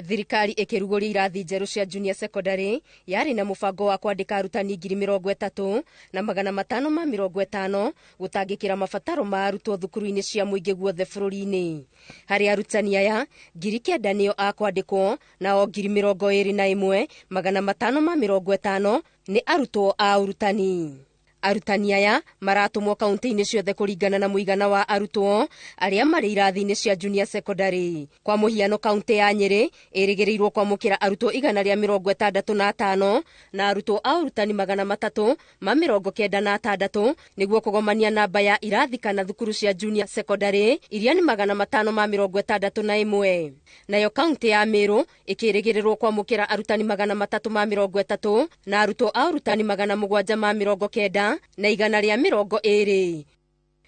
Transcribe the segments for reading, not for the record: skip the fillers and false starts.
Thirikari ĩkĩrugũria irathi njerũ cia junior secondary yarĩ na mũbango wa kwandĩka arutani 30,550 gũtangĩkĩra mabataro ma arutwo thukuru-inĩ cia mũingĩ guothe bũrũri-inĩ. Harĩ arutani aya, 9,000 nĩo a kwandĩkwo nao 21,550 nĩ arutwo a ũrutani. Arutani aya maratũmwo kaunti-inĩ ciothe kũringana na mũigana wa arutwo arĩa marĩ irathi-inĩ cia junior secondary. Kwa mũhiano, kaunti ya Nyĩrĩ ĩrĩgĩrĩirwo kwamũkĩra arutwo 165 na arutwo a ũrutani 396 nĩguo kũgomania namba ya irathi kana thukuru cia junior secondary iria nĩ 561. Nayo kaunti ya Meru ĩkĩrĩgĩrĩrwo kwamũkĩra arutani 330 na arutwo a ũrutani 790 na 120.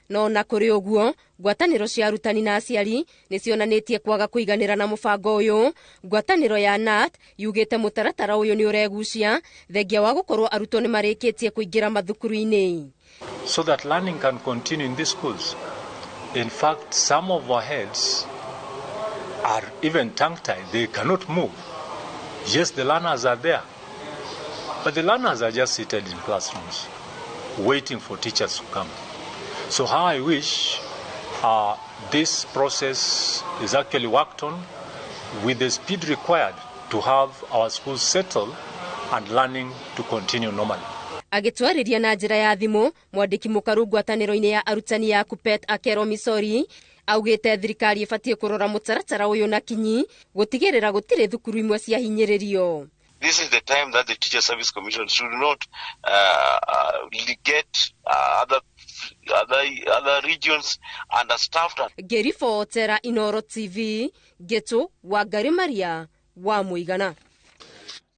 No na kũrĩ ũguo, ngwatanĩro cia arutani na aciari nĩ cionanĩtie kwaga kũiganĩra na mũbango ũyũ. Ngwatanĩro ya KNUT yugĩte mũtaratara ũyũ nĩ ũregucia thengia wa gũkorwo arutwo nĩ marĩkĩtie kũingĩra mathukuru-inĩ. So that learning can continue in these schools. In fact, some of our heads are even tongue-tied. They cannot move. Yes, the learners are there, but the learners are just seated in classrooms, waiting for teachers to come. So how I wish this process is actually worked on with the speed required to have our schools settle and learning to continue normally. Agĩtwarĩria na njĩra ya thimũ, mwandĩki mũkaru ngwatanĩro-inĩ ya arutani ya KUPPET Akero Misori augĩte thirikari ĩbatiĩ kũrora mũtaratara ũyũ na kinyi gũtigĩrĩra gũtirĩ thukuru imwe ciahinyĩrĩrio. This is the time that the Teacher Service Commission should not get other regions understaffed. Ngĩribotera Inoro TV, Ngĩtũ Wangari Maria wa Mũigana.